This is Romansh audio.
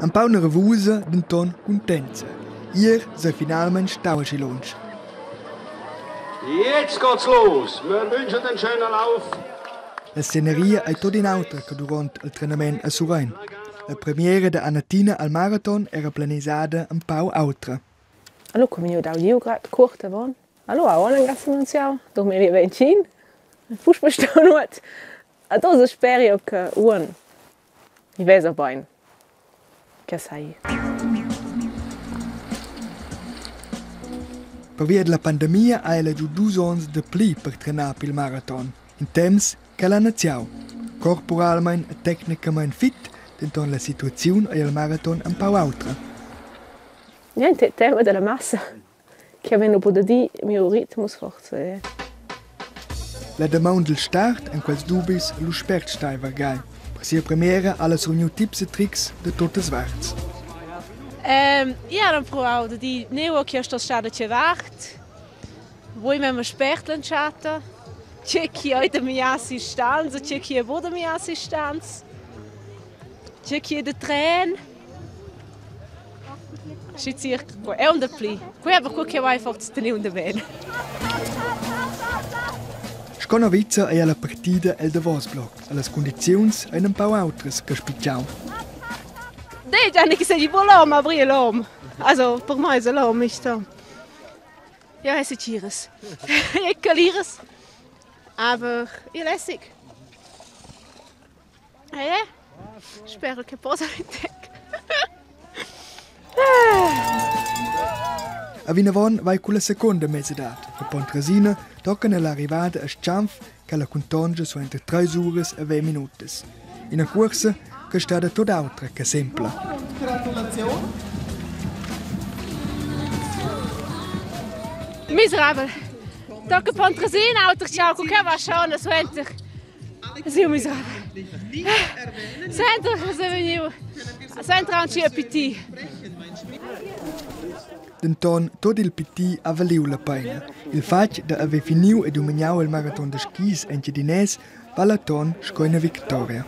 Empau nervusa, denton cuntenza. Ier sei finalmein stau aschi lunsch. Jetzt geht's los. Wir wünschen einen schönen Lauf. La sceneria ei tut in'autra che duront il trenament a Surrein. La premiera da Annatina al maraton era planisada empau autra. Allora come io dau giu grad cuort avon. Allora ho ün annunziau, 2025. Puspei stau nuot. Ad oz sper jeu che uonn i vesa bein che sai. Pervia dalla pandemia ha ella giu dus onns dapli per trenar pil maraton, in temps ch'el ha neziau. Corporalmein e tecnicamein fit, denton la situaziun ei al maraton empau autra. Niente, tema della massa che vegn buca da dir miu ritmus forse. La damaun dil start ein quels dubis lu spert stai vargai. Per sia premiera ha ella survegniu tips e trics da tuttas varts. Io ero empruau da dir neu che sto stada tgei vart. Voi memma spert l'entschatta. Tgei chi ei da mia assistanza, tgei chi ei buca da mia assistanza. Tgei chi ei da tren. Schi circa quei, aunc dapli. Quei aber cur che vai forsa teniu da bene. Sco novizza ei ella partida el davos bloc e las cundiziuns ein empau autras che spitgau. Dei già che sei buca l'hom, aber io l'hom. Also per mai è l'hom ist Ja, es ist ihres. Ich ihres. Aber io lässig. Eh, spero che possa A vinavon vai culla secunda mesadad. A Pontresina toccan ell'arrivada a S-chanf ch'ella cuntongia suenter treis uras e vegn minutas. Ina cuorsa che stada tut autra che sempla. Gratulation. Miserabel. Tocca Pontresina, auter ciao, cu che va schon suenter. Siu miserabel. Suenter che è vegniu. Suenter aunc sia piti. Denton tot il piti ha valiu la peina. Il fatg da haver finiu e dumignau il maraton da skis engiadinès vala ton sco ina victoria.